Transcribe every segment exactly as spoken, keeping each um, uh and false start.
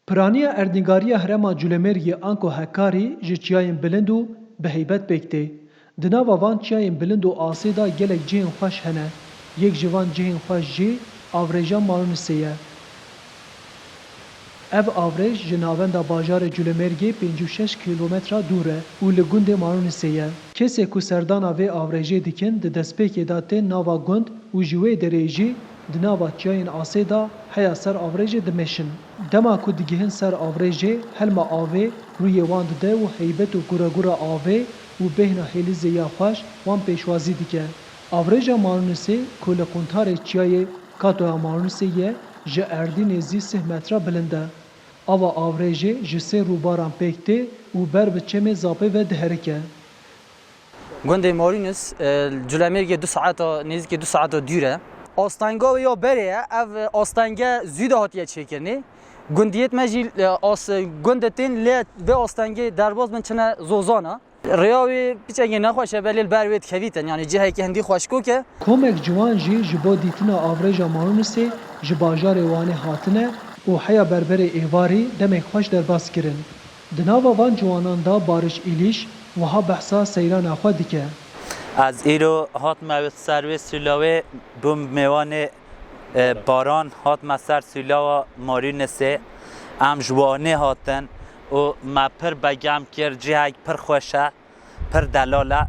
Piraniya erdnîgariya herêma Culemêrgê anko Hekarî ji çiyayên bilind û bi heybet pêk tê. Di nava van çiyayên bilind û asê de gelek cihên xweş hene. Yek ji van cihên xweş jî avrêja Marûnisê ye. Ev avrêj ji navenda bajarê Culemêrgê pêncî û şeş kîlometre dûr e û li gundê Marûnisê ye. Kesê ku serdana vê avrêjê dikin, di destpêkê de tên nava gund û ji wê derê jî di nava çiyayên asê de heya ser avrêjê dimeşin. Dema ku digihin ser avrêjê, helma avê rûyê wan dide û heybet û guregura avê û bêhna hêlizê ya xweş wan pêşwazî dike. Avrêja Marûnisê ku li quntarê çiyayê Katoya Marûnisê ye, ji erdî nêzî sih metre bilind e. Ava avrêjê ji sê rûbaran pêk tê û ber bi çemê Zapê ve diherike. Gundê Marûnis, e, Culemêrgê du saeta, nêzîkî du saeta dûr e. Astenga wê ya berê ye, ev astenge zû de hatiye çêkirinê. Gundiyêt me jî, e, as-, gundê tên lê vê astengê derbas bin çine Zozana. Rêya wê piçekê nexweş e, belê li ber wê dikevîtin, yanî cihekî hindî xweşkok e. Komek ciwan jî ji bo dîtina avrêja Marûnisê ji bajarê Wanê hatine û heya berberê êvarî demek xweş derbas kirin. Di nava van ciwanan de Bariş Îlîş wiha behsa seyrana xwe dike. Ez îro hatime ser wê sûlavê, bûm mêvanê, e, baran, hatime ser sûlava Marûnisê. Em ji Wanê hatin û me pir begem kir, cihek pir xweş e, pir delal e.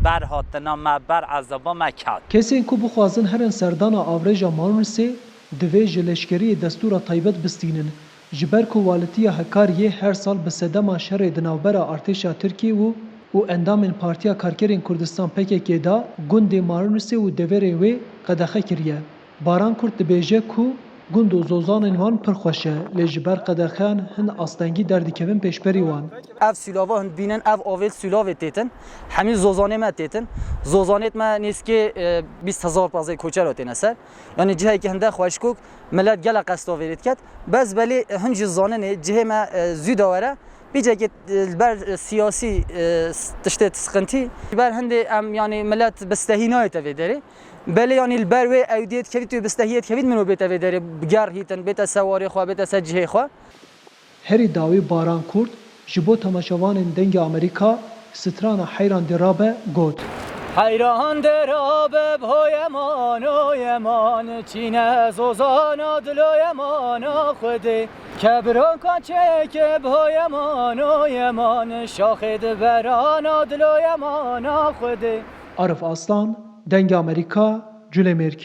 Ber hatina me, ber ezaba me ket. Kesên ku bixwazin herin serdana avrêja Marûnisê, divê ji leşkeriyê destûra taybet bistînin. Ji ber ku Walitiya Hekariyê her sal bi sedema şerê di navbera artêşa Tirkiyê û, û endamên Partiya Karkerên Kurdistan P K K de gundê Marûnisê û deverên wê qedexe kiriye. Baran Kurt dibêje ku gund û zozanên wan pir xweş e, lê ji ber qedexeyan hin astengî derdikevin pêşberî wan. Ev sûlava hin dibînin, ev avêt sûlavê têtin, hemî zozanê me têtin. Zozanêt me nêzkê, e, bîst hezar pezê koçero têne ser. Yanî cihekî hinde xweşkok, milet gelek qesta vêrê diket. Bes belê hin jî zaninê cihê me, e, zû de were. Bîcekê, e, li ber, e, siyasî, e, s-, tiştê siqintî. Ji ber hindê em, yanî milet bi stehî nayête vê derê. Belê, yanî li ber wê ew dê dikevît, wê bi stehiyê dikevît, min û bête vê derê, bi ger hîtin, bête ser warê xwe, bête ser cihê xwe. Herî dawî Baran Kurt ji bo temaşevanên Dengê Amerîka strana Heyran Dê Rabe got. Heyran dê rabe bhoyeman o yeman, çîne zozana dilo yemana Xwedê. Kebrankan çêke bhoyeman o yeman, şaxê di berana dilo yemana Xwedê. Arif Aslan, Dengê Amerîka, Culemêrg.